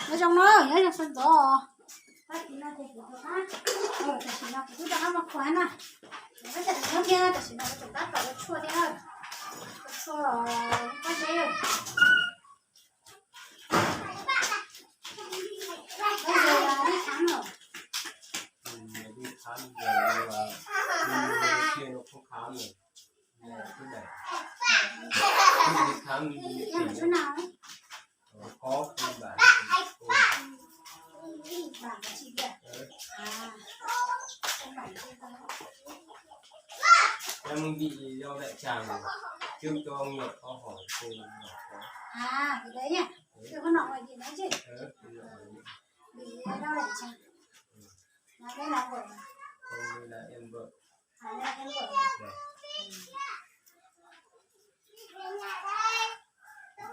Nyob zoo no, nyob zoo sawv ntxov. Tam sim no ces kuv rov qab, tam sim no kuv twb rov qab mus khuav na. Kuv twb tseem nyob thiab, tam sim no kuv rov qab tau ua tshuaj thiab. Ua tshuaj los koj seb. Koj seb, koj seb, koj seb. Ê, mày đi khám đi. Đi khám đi, đi tìm. Đi khám đi. Ủa, có phiên bản. Ủa. Bản là gì vậy? Ờ. À. Không phải là không có. Em bị do đại tràng trước cho ông Nhật có hỏi cô. À, cái đấy nhỉ? Đấy. Tôi có nói gì đấy chứ? Ờ, cái đấy. Bị do đại tràng. Ừ. Mà đây là của. Không, đây là em vợ. À, đây là em vợ. Dạ.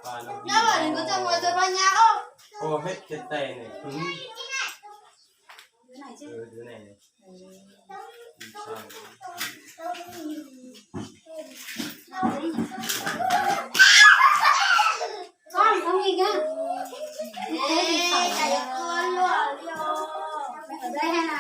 Và nó bị, nó co hết trên tay này, cứng. Đứa này chứ? Ừ, đứa này này. Sao? Con không đi cơ. Thế thì phải, ờ, ở đây hay là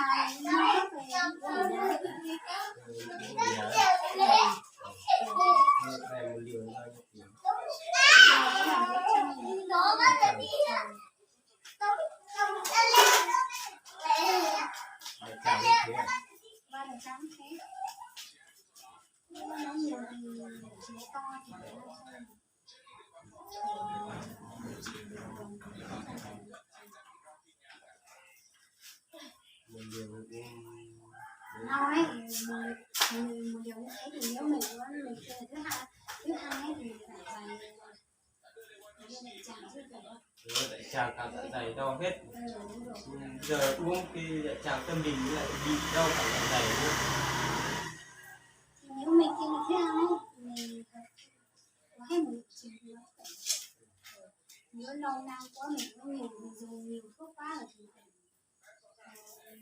Một liều cũng lâu đấy, một, một liều như thế thì nếu mình có, mình chơi thứ hai, thứ hai ấy thì phải dày, dày chàng chứ. Ủa, đại tràng cả dạ dày đau hết. Ừ, đúng rồi. Giờ uống cái đại tràng tâm bình với lại bị đau cả dạ dày nữa. Nếu mình kiêng thứ hai ấy, thì mình có hết một lịch trình nó khỏe. Nếu lâu năm quá mình uống nhiều, mình dùng nhiều thuốc quá rồi thì phải,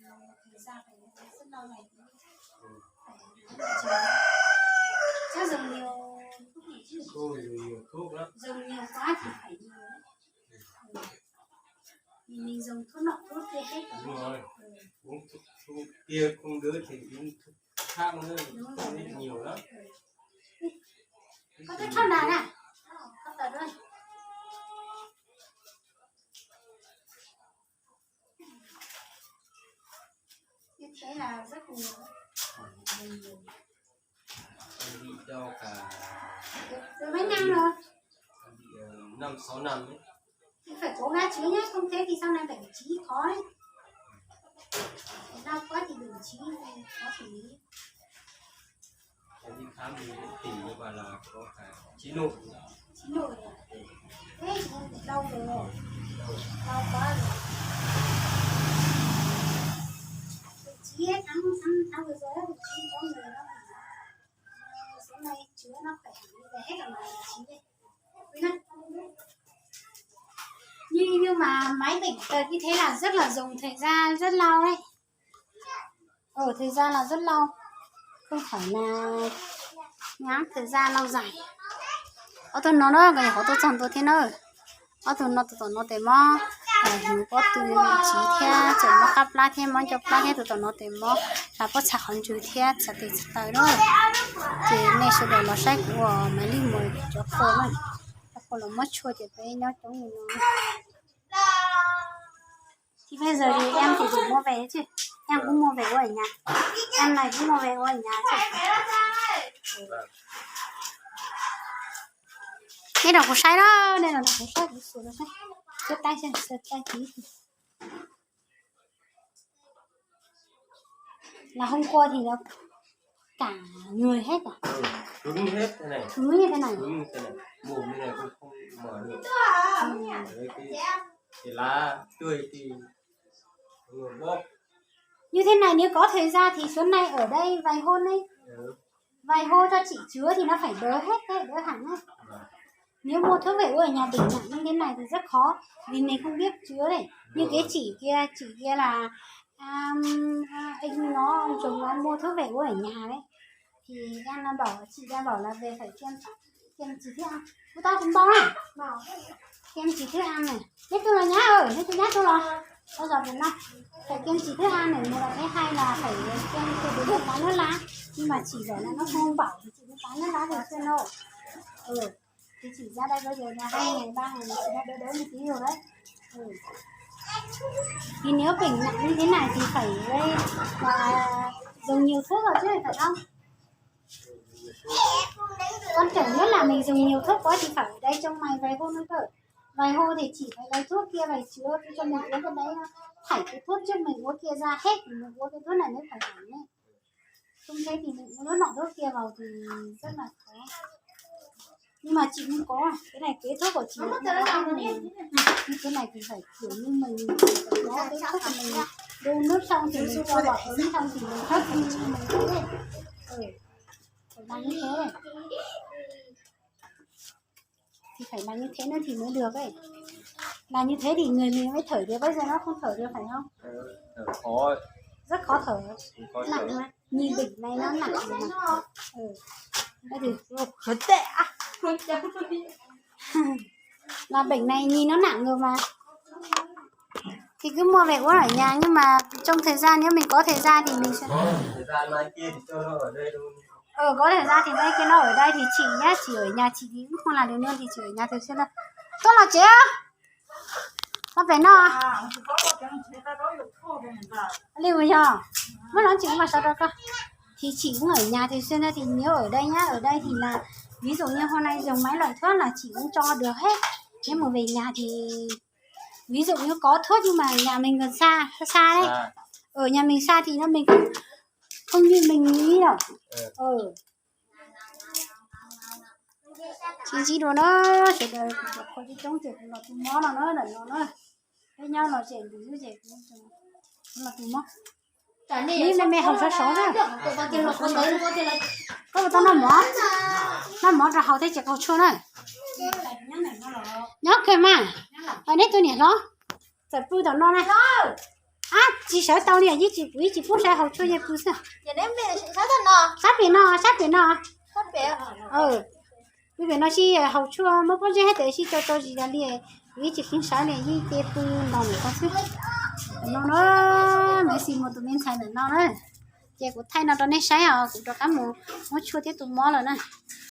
ờ, thời gian phải rất lâu ngày mới phải nói lịch trình. Chắc dùng nhiều thuốc này chứ. Ôi, dùng nhiều thuốc lắm. Dùng nhiều quá thì phải nhiều đấy. Ừ. Thì mình dùng thuốc nọ thuốc kia hết rồi. Đúng rồi. Ừ. Uống thuốc, thuốc kia không đỡ thì uống thuốc khác nữa. Đúng rồi, đúng rồi. Ít nhiều lắm. Ừ. Có cái thuốc nào nè? Có tờ đây. Như thế là rất nhiều. Em bị đau cả. Rồi mấy năm rồi? Em bị, ờ, năm sáu năm đấy. Thì phải cố gắng chữa nhé, không thế thì sau này phải trí khó đấy. Đau quá thì đừng trí, khó xử lý. Em đi khám thì bác sĩ bảo là có cả trí nội. Trí nội à? Thế thì lâu rồi. Lâu quá rồi. Trí hết tháng, tháng, tháng vừa rồi á, thì trí có người đó mà. Số này chứa nó khỏe hẳn, bây giờ hết rồi mà trí đây. Ui, nó, nhưng, nhưng mà máy bệnh tật như thế là rất là dùng thời gian rất lâu đấy. Ở thời gian là rất lâu. Không phải là ngắn thời gian lâu dài. Ob tug no na, nkawd nyuam qhuav tuaj txog ntua thiab na. Ob tug no tus tom no tes mob, hnub pob tw tsiv thiab tseem mob qab plab thiab mob ncauj plab thiab tus tom no tes mob hlais pob txha qhov ntsws thiab txhais tes txhais taw na. Ces nej sawv daws los saib kuv uas Maiv Lig Muas cov qhua na. Cov qhua los muab tshuaj ces peb nyob coob li no. Thì bây giờ thì em phải đi mua về chứ. Em cũng mua về uống ở nhà. Em này cũng mua về uống ở nhà chứ. Neb rau kuv saib na, neb rau kuv saib, kuv sua rau saib. Sab tab saib, sab tab tis. Là hôm qua thì nó cả người hết à? Ừ, cứng hết thế này. Cứng như thế này. Cứng như thế này. Mồm như này cũng không mở được. Ừ. Đấy, cái, cái lá tươi thì vừa bóp. Như thế này nếu có thời gian thì xuống này ở đây vài hôm đi. Ừ. Vài hôm cho chị chữa thì nó phải đỡ hết đấy, đỡ hẳn đấy. Vâng. Nếu mua thuốc về uống ở nhà đỉnh nặng như thế này thì rất khó, vì mình không biết chữa đấy. Như cái chỉ kia, chỉ kia là, à, à, anh nó chồng nó mua thuốc về uống ở nhà đấy. Thì em nó bảo, chị đang bảo là về phải kiêng, kiêng chỉ thức ăn. Ui, tau tus npau na. Kiêng chỉ thức ăn này. Neb tuaj los nyab ơ. Tawm nej cov nyab tuaj los, tau zos pem no, phải kiêng chỉ thứ hai này, một là thứ hai là phải kiêng từ từ đến tám lớp lá, nhưng mà chỉ để là nó không bảo thì chỉ đến tám lớp lá thôi xưa đâu. Ừ, thì chỉ ra đây bây giờ là hai ngày ba ngày nó chỉ ra đỡ đỡ một tí rồi đấy. Ừ. Thì nếu bệnh nặng như thế này thì phải đây là dùng nhiều thuốc rồi chứ phải không? Quan trọng nhất là mình dùng nhiều thuốc quá thì phải ở đây trong mày vài hôm nữa cơ. Vài hôm thì chỉ phải vài thuốc kia vài chứa cho mình uống cái đấy, thảy cái thuốc trước mình uống kia ra hết thì mình uống cái thuốc này mới khỏi hẳn ấy. Không thế thì mình uống thuốc nọ thuốc kia vào thì rất là khó. Nhưng mà chị không có, cái này cái thuốc của chị là không có. Như cái này thì phải kiểu như mình chỉ có cái thuốc của mình đun nước xong thì mình cho vào ấm xong thì mình hấp như mình ấy. Ừ. Phải làm như thế. Thì phải làm như thế nữa thì mới được ấy. Làm như thế thì người mình mới thở được, bây giờ nó không thở được phải không? Rất khó thở. Nặng mà. Nhìn đỉnh này nó nặng mà. Ừ. Cái gì? Khó tệ à? Là bệnh này nhìn nó nặng rồi mà. Thì cứ mua về uống ở nhà, nhưng mà trong thời gian nếu mình có thời gian thì mình sẽ Thời gian mai kia thì cho nó ở đây luôn. Ờ, có thời gian thì mai kia nó ở đây thì chị nhá, chị ở nhà chị thì cũng không làm được luôn thì chị ở nhà thường xuyên thôi. Tốt lắm chị á. Nó về nó. Liu yog, mới nói chuyện mà sao đâu con. Thì chị cũng ở nhà thường xuyên thôi, thì nếu ở đây nhá, ở đây thì là ví dụ như hôm nay dùng mấy loại thuốc là chị cũng cho được hết. Nếu mà về nhà thì ví dụ như có thuốc nhưng mà nhà mình còn xa, xa đấy. Ở nhà mình xa thì nó mình không, không như mình nghĩ đâu. Tsis ntsib dua na, sawv daws kuv cov qhua coob coob ces kuv los tu mob no na, ntawm no na. Peb nyob los ces ntws xwb ces kuv los tu mob. Neb me me haus sov sov na. Koj puas tau noj mov? Noj mov rau haus thiab tsis qaug tshuaj na. Nyob kawg mas. Neb tus niam hlob txawm pw tom no na. Ab, tsis sawv tau li, yeej tsis pub, yeej tsis pub sawv haus tshuaj yeej pw xwb. Sab pem no, sab pem no. Pw pem no sib haus tshuaj muab pob zeb thiab tes sib tso tso zis tas li, kuv yeej tsis keev sawv li, yeej cia pw ntos ntawm ko xwb. Ntawm no na, Maiv Xis Muas tus me ntxhais ntawm no na. Ces kuv thaij no rau nej saib os, kuv rov qab mus muab tshuaj thiab tu mob lawm na.